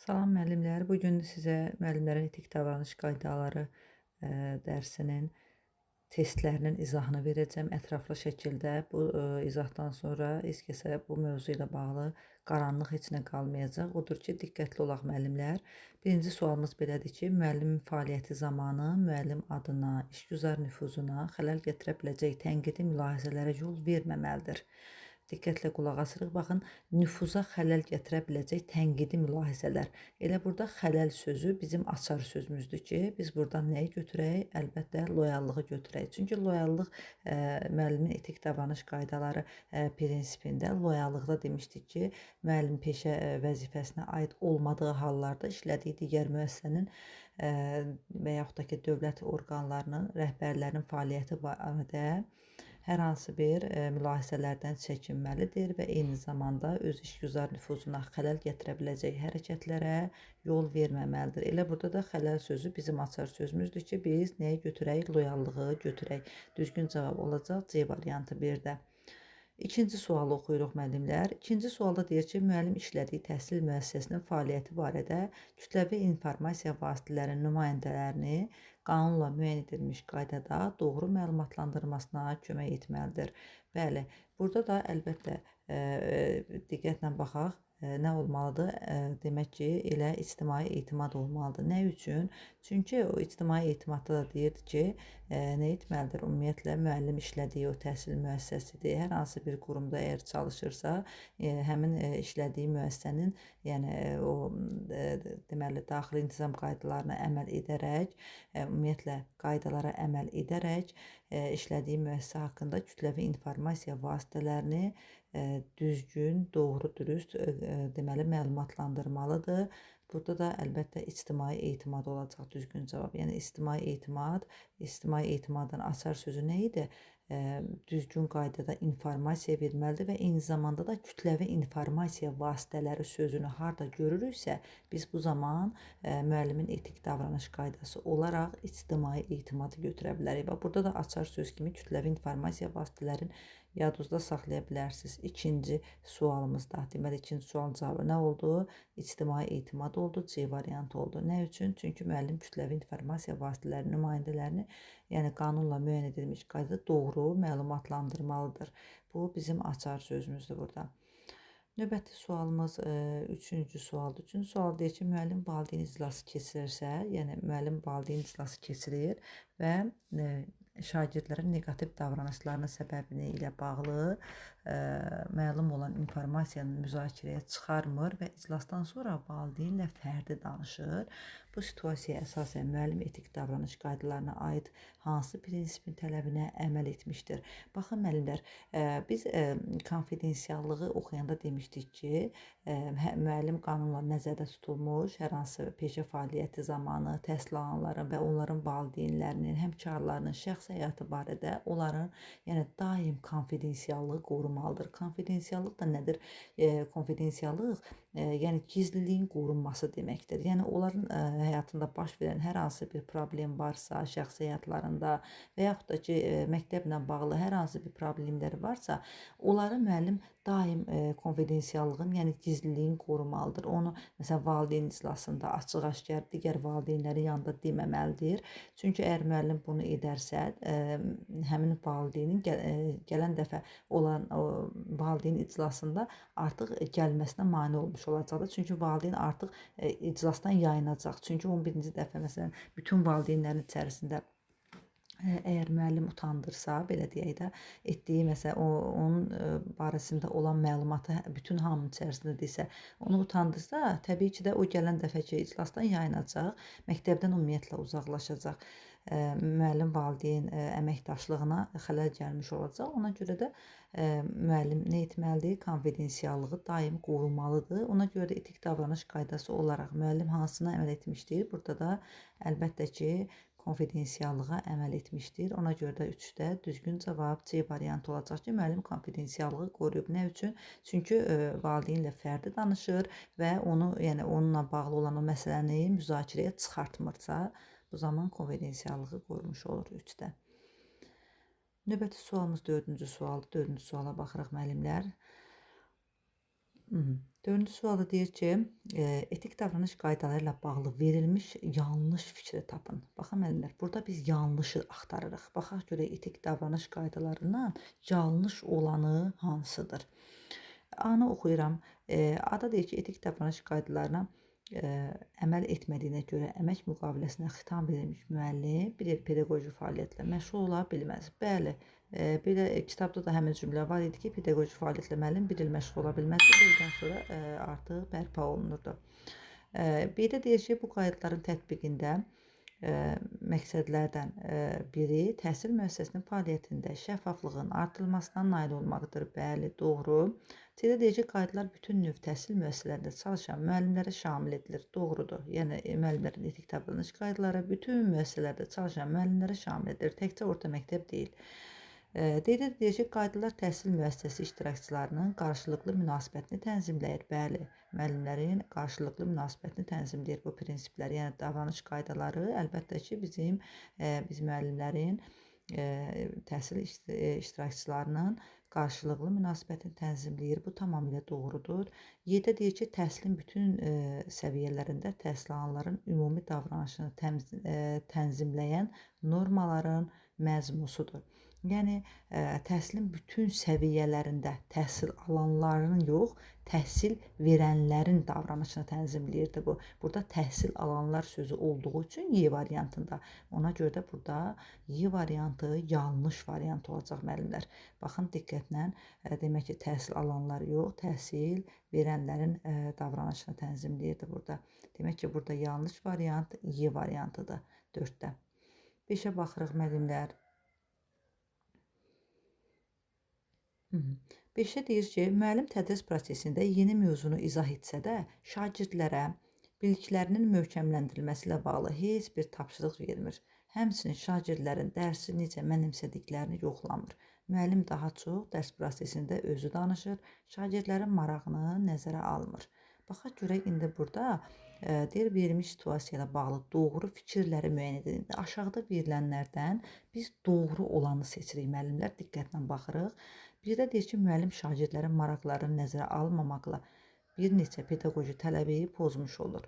Salam müəllimlər, bu gün sizə müəllimlərin etik davranış qaydaları dərsinin testlərinin izahını verəcəm ətraflı şəkildə. Bu izahdan sonra heç kəsə bu mövzu ilə bağlı qaranlıq heç nə qalmayacaq. Odur ki, diqqətli olaq müəllimlər. Birinci sualımız belədir ki, müəllimin fəaliyyəti zamanı müəllim adına, işgüzar nüfuzuna xələl gətirə biləcək tənqidi mülahizələrə yol verməməlidir. Diqqətlə qulaq asırıq. Baxın, nüfuza xələl gətirə biləcək tənqidi mülahizələr. Elə burada xələl sözü bizim açar sözümüzdür ki, biz buradan nəyi götürək? Əlbəttə, loyallığı götürək. Çünki loyallıq müəllimin etik davranış qaydaları prinsipində loyallıqda demişdik ki, müəllim peşə vəzifəsinə aid olmadığı hallarda işlədiyi digər müəssisənin və yaxud da ki, dövlət orqanlarının, rəhbərlərinin fəaliyyəti barədə hər hansı bir mülahizələrdən çəkinməlidir və eyni zamanda öz işgüzar nüfuzuna xələl gətirə biləcək hərəkətlərə yol verməməlidir. Elə burada da xələl sözü bizim açar sözümüzdür ki, biz nəyi götürək? Loyallığı götürək. Düzgün cavab olacaq C variantı 1-də. İkinci sualı oxuyuruq müəllimlər. İkinci sualda deyir ki, müəllim işlədiyi təhsil müəssisəsinin fəaliyyəti barədə kütləvi informasiya vasitələrinin nümayəndələrini qanunla müəyyən edilmiş qaydada doğru məlumatlandırmasına kömək etməlidir. Bəli, burada da əlbəttə diqqətlə baxaq. Nə olmalıdır? Demək ki, elə ictimai etimad olmalıdır. Nə üçün? Çünki o ictimai etimadda da deyirdi ki, nə etməlidir? Ümumiyyətlə, müəllim işlədiyi o təhsil müəssisəsidir. Hər hansı bir qurumda əgər çalışırsa, həmin işlədiyi müəssisənin, yəni o deməli, daxili intizam qaydalarına əməl edərək, ümumiyyətlə, qaydalara əməl edərək işlədiyi müəssisə haqqında kütləvi informasiya vasitələrini düzgün, doğru, dürüst deməli, məlumatlandırmalıdır. Burada da əlbəttə ictimai etimad olacaq düzgün cavab. Yəni ictimai etimad, ictimai etimadın açar sözü nə idi? Düzgün qaydada informasiya verməlidir və eyni zamanda da kütləvi informasiya vasitələri sözünü harda görürüksə, biz bu zaman müəllimin etik davranış qaydası olaraq ictimai etimadı götürə bilərik. Və burada da açar söz kimi kütləvi informasiya vasitələrin yadınızda saxlaya bilərsiniz. İkinci sualımızda, deməli, ikinci sualın cavabı nə oldu? İctimai etimad oldu, C variantı oldu. Nə üçün? Çünki müəllim kütləvi informasiya vasitələrinin nümayəndələrini, yəni qanunla müəyyən edilmiş qaydada doğru məlumatlandırmalıdır. Bu bizim açar sözümüzdür burada. Növbəti sualımız üçüncü sualdır. Üçüncü sual deyir ki, müəllim valideyn iclası keçirirsə, yəni müəllim valideyn iclası keçirir və şagirdlərin neqativ davranışlarının səbəbini ilə bağlı məlum olan informasiyanı müzakirəyə çıxarmır və iclasdan sonra valideynlə fərdi danışır. Bu situasiyaya əsasən müəllim etik davranış qaydalarına aid hansı prinsipin tələbinə əməl etmişdir? Baxın müəllimlər, biz konfidensiallığı oxuyanda demişdik ki, müəllim qanunla nəzərdə tutulmuş hər hansı peşə fəaliyyəti zamanı təhsil alanların və onların valideynlərinin, həmkarlarının şəxsi həyatı barədə onların, yəni daim konfidensiallığı qorumalıdır. Konfidensiallıq da nədir? Konfidensiallıq, yəni gizliliyin qorunması deməkdir. Yəni onların həyatında baş verən hər hansı bir problem varsa, şəxsi həyatlarında və yaxud da ki, məktəblə bağlı hər hansı bir problemləri varsa, onları müəllim daim konfidensiallığın, yəni gizliliyin qorumalıdır. Onu məsələn valideyn iclasında açıq-aşkar digər valideynlərin yanında deməməlidir. Çünki əgər müəllim bunu edərsə, həmin valideynin gələn dəfə olan o valideyn iclasında artıq gəlməsinə mane olmuş olacaqdır. Çünki valideyn artıq iclasdan yayınacaq. Çünki 11-ci dəfə məsələn bütün valideynlərin içərisində əgər müəllim utandırsa, belə deyək də, etdiyi məsələn onun barəsində olan məlumatı bütün hamının içərisində desə, onu utandırsa, təbii ki də o gələn dəfəki iclasdan yayınacaq, məktəbdən ümumiyyətlə uzaqlaşacaq. Müəllim valideyn əməkdaşlığına xələl gəlmiş olacaq. Ona görə də müəllim nə etməlidir? Konfidensiallığı daim qorumalıdır. Ona görə də etik davranış qaydası olaraq müəllim hansına əməl etmişdir? Burada da əlbəttə ki, konfidensiallığa əməl etmişdir. Ona görə də 3-də düzgün cavab C variantı olacaq ki, müəllim konfidensiallığı qoruyub. Nə üçün? Çünki valideynlə fərdi danışır və onu, yəni onunla bağlı olan o məsələni müzakirəyə çıxartmırsa, bu zaman konfidensiallığı qorumuş olur 3-də. Növbəti sualımız 4-cü sualdır. 4-cü suala baxırıq müəllimlər. Dördüncü sualda deyir ki, etik davranış qaydaları ilə bağlı verilmiş yanlış fikri tapın. Baxın müəllimlər, burada biz yanlışı axtarırıq. Baxaq görək etik davranış qaydalarından yanlış olanı hansıdır? A-nı oxuyuram. A-da deyir ki, etik davranış qaydalarına əməl etmədiyinə görə əmək müqaviləsinə xitam verilmiş müəllim bir pedaqoji fəaliyyətlə məşğul ola bilməz. Bəli, belə kitabda da həmin cümlə var idi ki, pedaqoji fəaliyyətlə müəllim bir il məşğul ola bilməz. Bir ildən sonra artıq bərpa olunurdu. B-də deyir ki, bu qaydaların tətbiqində məqsədlərdən biri təhsil müəssisəsinin fəaliyyətində şəffaflığın artırılmasına nail olmaqdır. Bəli, doğru. C-də deyir ki, qaydalar bütün növ təhsil müəssisələrində çalışan müəllimlərə şamil edilir. Doğrudur. Yəni, müəllimlərin etik davranış qaydaları bütün müəssisələrdə çalışan müəllimlərə şamil edilir. Təkcə orta məktəb deyil. D-də deyir ki, qaydalar təhsil müəssisəsi iştirakçılarının qarşılıqlı münasibətini tənzimləyir. Bəli, müəllimlərin qarşılıqlı münasibətini tənzimləyir bu prinsiplər. Yəni, davranış qaydaları əlbəttə ki, biz müəllimlərin təhsil iştirakçılarının qarşılıqlı münasibətini tənzimləyir. Bu tamamilə doğrudur. Y-də deyir ki, təhsilin bütün səviyyələrində təhsil alanların ümumi davranışını tənzimləyən normaların məzmusudur. Yəni, təhsilin bütün səviyyələrində təhsil alanların yox, təhsil verənlərin davranışını tənzimləyirdi bu. Burada təhsil alanlar sözü olduğu üçün Y variantında. Ona görə də burada Y variantı yanlış variant olacaq müəllimlər. Baxın, diqqətlə, demək ki, təhsil alanlar yox, təhsil verənlərin davranışını tənzimləyirdi burada. Demək ki, burada yanlış variant Y variantıdır 4-də. 5-ə baxırıq müəllimlər. 5-də deyir ki, müəllim tədris prosesində yeni mövzunu izah etsə də, şagirdlərə biliklərinin möhkəmləndirilməsi ilə bağlı heç bir tapşırıq vermir. Həmçinin şagirdlərin dərsi necə mənimsədiklərini yoxlamır. Müəllim daha çox dərs prosesində özü danışır, şagirdlərin marağını nəzərə almır. Baxaq görək, indi burada deyir, verilmiş situasiya ilə bağlı doğru fikirləri müəyyən edin. Aşağıda verilənlərdən biz doğru olanı seçirik müəllimlər, diqqətlə baxırıq. Bir də deyir ki, müəllim şagirdlərin maraqlarını nəzərə almamaqla bir neçə pedaqoji tələbi pozmuş olur.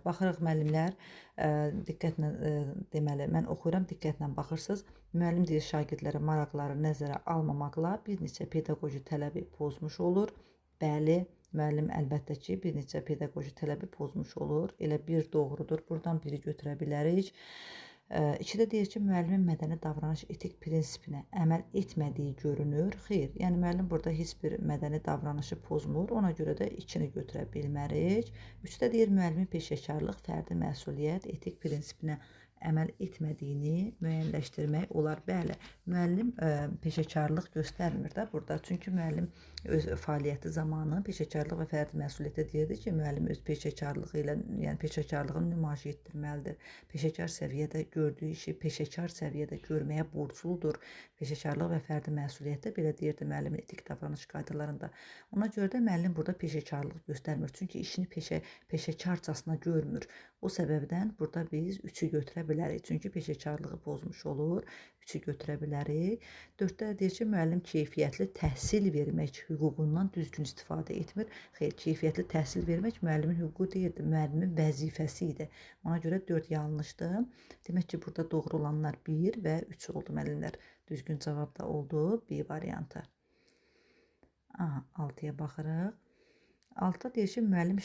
Baxırıq müəllimlər, diqqətlə, deməli, mən oxuyuram, diqqətlə baxırsınız. Müəllim deyir, şagirdlərin maraqlarını nəzərə almamaqla bir neçə pedaqoji tələbi pozmuş olur. Bəli, müəllim əlbəttə ki, bir neçə pedaqoji tələbi pozmuş olur. Elə bir doğrudur, buradan biri götürə bilərik. İkidə deyir ki, müəllimin mədəni davranış etik prinsipinə əməl etmədiyi görünür. Xeyr, yəni müəllim burada heç bir mədəni davranışı pozmur, ona görə də 2-ni götürə bilmərik. 3-də deyir, müəllimin peşəkarlıq, fərdi məsuliyyət etik prinsipinə əməl etmədiyini müəyyənləşdirmək olar. Bəli, müəllim peşəkarlıq göstərmir də burada. Çünki müəllim öz fəaliyyəti zamanı peşəkarlıq və fərdi məsuliyyətə deyirdi ki, müəllim öz peşəkarlığı ilə, yəni peşəkarlığını nümayiş etdirməlidir. Peşəkar səviyyədə gördüyü işi peşəkar səviyyədə görməyə borcludur. Peşəkarlıq və fərdi məsuliyyətdə belə deyirdi müəllimin etik davranış qaydalarında. Ona görə də müəllim burada peşəkarlıq göstərmir. Çünki işini peşəkarcasına görmür. O səbəbdən burada biz 3-ü götürə bilərik. Çünki peşəkarlığı pozmuş olur. 3-ü götürə bilərik. 4-də deyir ki, müəllim keyfiyyətli təhsil vermək hüququndan düzgün istifadə etmir. Xeyr, keyfiyyətli təhsil vermək müəllimin hüququ deyildi, müəllimin vəzifəsi idi. Ona görə 4 yanlışdır. Demək ki, burada doğru olanlar 1 və 3 oldu müəllimlər. Düzgün cavab da oldu B variantı. Aha, 6-ya baxırıq. 6-da deyir ki, müəllim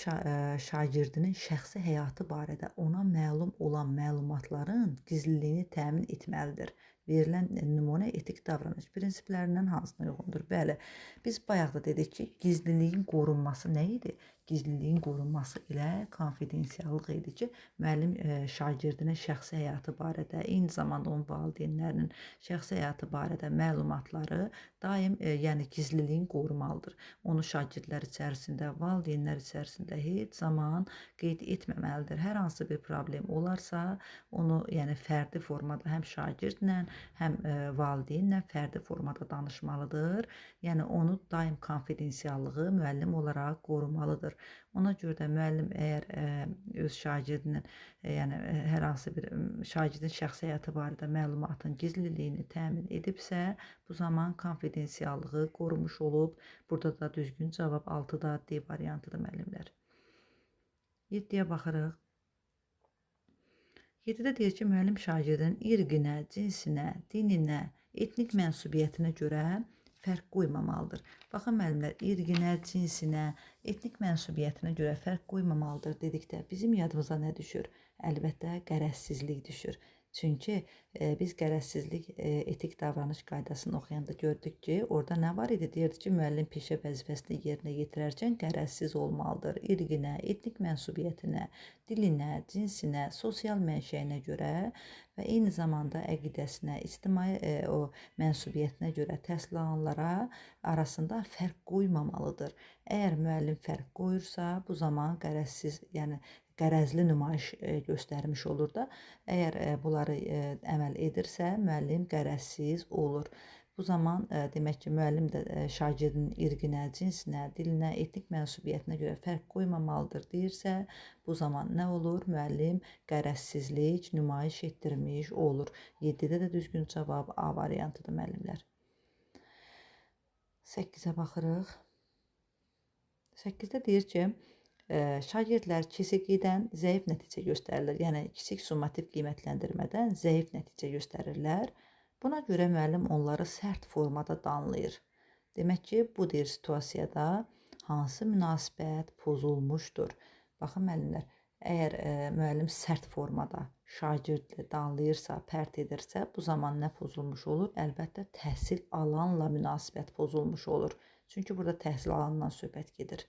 şagirdinin şəxsi həyatı barədə ona məlum olan məlumatların gizliliyini təmin etməlidir. Verilən nümunə etik davranış prinsiplərindən hansına uyğundur? Bəli, biz bayaq da dedik ki, gizliliyin qorunması nə idi? Gizliliyin qorunması ilə konfidensiallıq idi ki, müəllim şagirdinin şəxsi həyatı barədə, eyni zamanda onun valideynlərinin şəxsi həyatı barədə məlumatları daim, yəni gizliliyin qorumalıdır. Onu şagirdlər içərisində, valideynlər içərisində heç zaman qeyd etməməlidir. Hər hansı bir problem olarsa, onu yəni fərdi formada həm şagirdlə, həm valideynlə fərdi formada danışmalıdır. Yəni onu daim konfidensiallığı müəllim olaraq qorumalıdır. olmalıdır. Ona görə də müəllim əgər öz şagirdinin, yəni hər hansı bir şagirdin şəxsi həyatı barədə məlumatın gizliliyini təmin edibsə, bu zaman konfidensiallığı qorumuş olub. Burada da düzgün cavab 6-da D variantıdır müəllimlər. 7-yə baxırıq. 7-də deyir ki, müəllim şagirdin irqinə, cinsinə, dininə, etnik mənsubiyyətinə görə fərq qoymamalıdır. Baxın müəllimlər, irqinə, cinsinə, etnik mənsubiyyətinə görə fərq qoymamalıdır dedikdə bizim yadımıza nə düşür? Əlbəttə, qərəzsizlik düşür. Çünki biz qərəzsizlik etik davranış qaydasını oxuyanda gördük ki, orada nə var idi? Deyirdi ki, müəllim peşə vəzifəsini yerinə yetirərkən qərəzsiz olmalıdır. İrqinə, etnik mənsubiyyətinə, dilinə, cinsinə, sosial mənşəyinə görə və eyni zamanda əqidəsinə, ictimai o mənsubiyyətinə görə təhsil alanlara arasında fərq qoymamalıdır. Əgər müəllim fərq qoyursa, bu zaman qərəzsiz, yəni qərəzli nümayiş göstərmiş olur da. Əgər bunları əməl edirsə, müəllim qərəzsiz olur. Bu zaman demək ki, müəllim də şagirdin irqinə, cinsinə, dilinə, etnik mənsubiyyətinə görə fərq qoymamalıdır deyirsə, bu zaman nə olur? Müəllim qərəzsizlik nümayiş etdirmiş olur. 7-də də düzgün cavab A variantıdır müəllimlər. 8-ə baxırıq. 8-də deyir ki, şagirdlər KSQ-dən zəif nəticə göstərirlər. Yəni, kiçik summativ qiymətləndirmədən zəif nəticə göstərirlər. Buna görə müəllim onları sərt formada danlayır. Demək ki, bu deyir situasiyada hansı münasibət pozulmuşdur? Baxın müəllimlər, əgər müəllim sərt formada şagirdi danlayırsa, pərt edirsə, bu zaman nə pozulmuş olur? Əlbəttə, təhsil alanla münasibət pozulmuş olur. Çünki burada təhsil alandan söhbət gedir.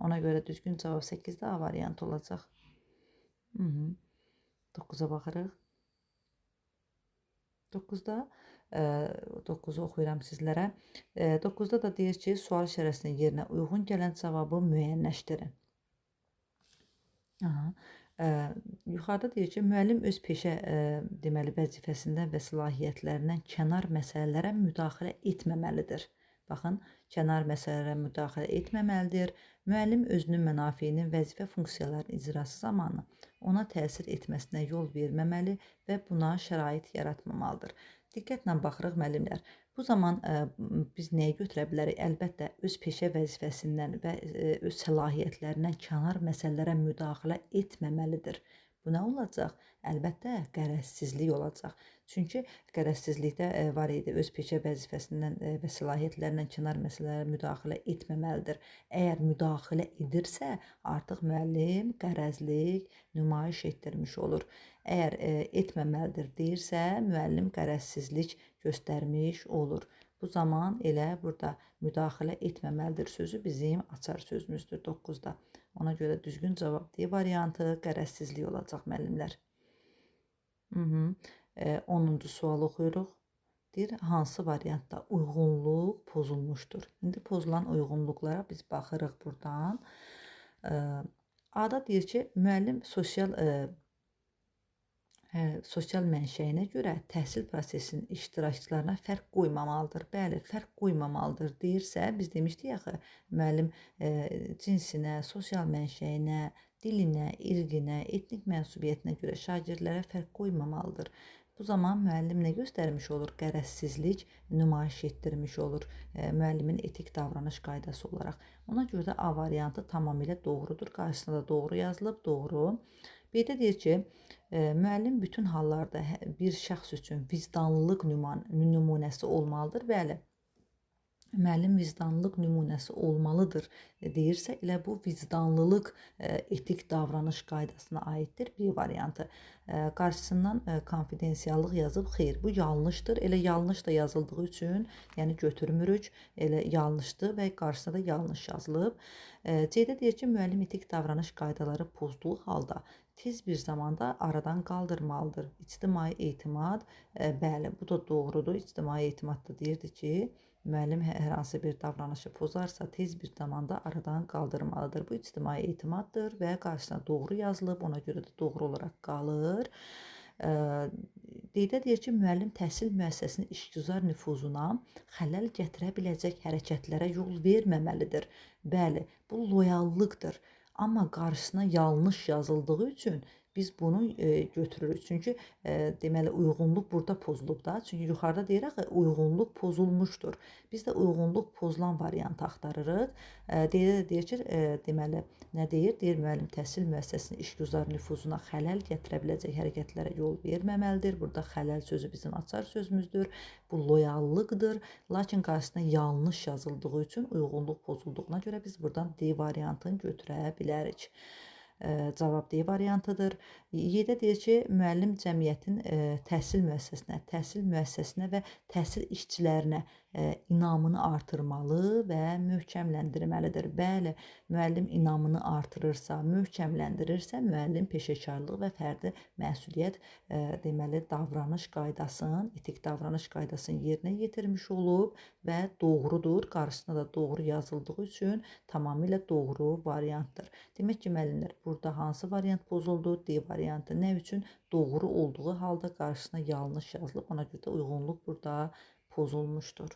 Ona görə düzgün cavab 8-də A variantı olacaq. 9-a baxırıq. 9-da 9-u oxuyuram sizlərə. 9-da da deyir ki, sual işarəsinin yerinə uyğun gələn cavabı müəyyənləşdirin. Yuxarıda deyir ki, müəllim öz peşə deməli vəzifəsindən və səlahiyyətlərindən kənar məsələlərə müdaxilə etməməlidir. Baxın, kənar məsələlərə müdaxilə etməməlidir. Müəllim özünün mənafeyinin vəzifə funksiyalarının icrası zamanı ona təsir etməsinə yol verməməli və buna şərait yaratmamalıdır. Diqqətlə baxırıq müəllimlər. Bu zaman biz nəyi götürə bilərik? Əlbəttə, öz peşə vəzifəsindən və öz səlahiyyətlərindən kənar məsələlərə müdaxilə etməməlidir. Bu nə olacaq? Əlbəttə, qərəzsizlik olacaq. Çünki qərəzsizlikdə var idi, öz peşə vəzifəsindən və səlahiyyətlərindən kənar məsələlərə müdaxilə etməməlidir. Əgər müdaxilə edirsə, artıq müəllim qərəzlik nümayiş etdirmiş olur. Əgər etməməlidir deyirsə, müəllim qərəzsizlik göstərmiş olur. Bu zaman elə burada müdaxilə etməməlidir sözü bizim açar sözümüzdür 9-da. Ona görə düzgün cavab D variantı qərəzsizlik olacaq müəllimlər. 10-cu sual oxuyuruq. Deyir, hansı variantda uyğunluq pozulmuşdur? İndi pozulan uyğunluqlara biz baxırıq buradan. A-da deyir ki, müəllim sosial mənşəyinə görə təhsil prosesinin iştirakçılarına fərq qoymamalıdır. Bəli, fərq qoymamalıdır deyirsə, biz demişdik axı, müəllim cinsinə, sosial mənşəyinə, dilinə, irqinə, etnik mənsubiyyətinə görə şagirdlərə fərq qoymamalıdır. Bu zaman müəllim nə göstərmiş olur? Qərəzsizlik nümayiş etdirmiş olur müəllimin etik davranış qaydası olaraq. Ona görə də A variantı tamamilə doğrudur. Qarşısına da doğru yazılıb, doğru. B-də deyir ki, müəllim bütün hallarda bir şəxs üçün vicdanlılıq nümunəsi olmalıdır. Bəli, müəllim vicdanlılıq nümunəsi olmalıdır deyirsə, elə bu vicdanlılıq etik davranış qaydasına aiddir. B variantı. Qarşısından konfidensiallıq yazıb, xeyr, bu yanlışdır. Elə yanlış da yazıldığı üçün, yəni götürmürük, elə yanlışdır və qarşısına da yanlış yazılıb. C-də deyir ki, müəllim etik davranış qaydaları pozduğu halda tez bir zamanda aradan qaldırmalıdır. İctimai etimad, bəli, bu da doğrudur. İctimai etimad da deyirdi ki, müəllim hər hansı bir davranışı pozarsa, tez bir zamanda aradan qaldırmalıdır. Bu ictimai etimaddır və qarşısına doğru yazılıb, ona görə də doğru olaraq qalır. D-də deyir ki, müəllim təhsil müəssisəsinin işgüzar nüfuzuna xələl gətirə biləcək hərəkətlərə yol verməməlidir. Bəli, bu loyallıqdır. Amma qarşısına yanlış yazıldığı üçün biz bunu götürürük. Çünki deməli, uyğunluq burada pozulub da. Çünki yuxarıda deyir axı, uyğunluq pozulmuşdur. Biz də uyğunluq pozulan variantı axtarırıq. D-də də deyir ki, deməli, nə deyir? Deyir, müəllim təhsil müəssisəsinin işgüzar nüfuzuna xələl gətirə biləcək hərəkətlərə yol verməməlidir. Burada xələl sözü bizim açar sözümüzdür. Bu loyallıqdır. Lakin qarşısına yanlış yazıldığı üçün uyğunluq pozulduğuna görə biz buradan D variantını götürə bilərik. Cavab D variantıdır. Y-də deyir ki, müəllim cəmiyyətin təhsil müəssisəsinə və təhsil işçilərinə inamını artırmalı və möhkəmləndirməlidir. Bəli, müəllim inamını artırırsa, möhkəmləndirirsə, müəllim peşəkarlıq və fərdi məsuliyyət deməli, davranış qaydasını, etik davranış qaydasını yerinə yetirmiş olub və doğrudur. Qarşısına da doğru yazıldığı üçün tamamilə doğru variantdır. Demək ki, müəllimlər, burada hansı variant pozuldu? D variantı. Nə üçün? Doğru olduğu halda qarşısına yanlış yazılıb. Ona görə də uyğunluq burada pozulmuşdur.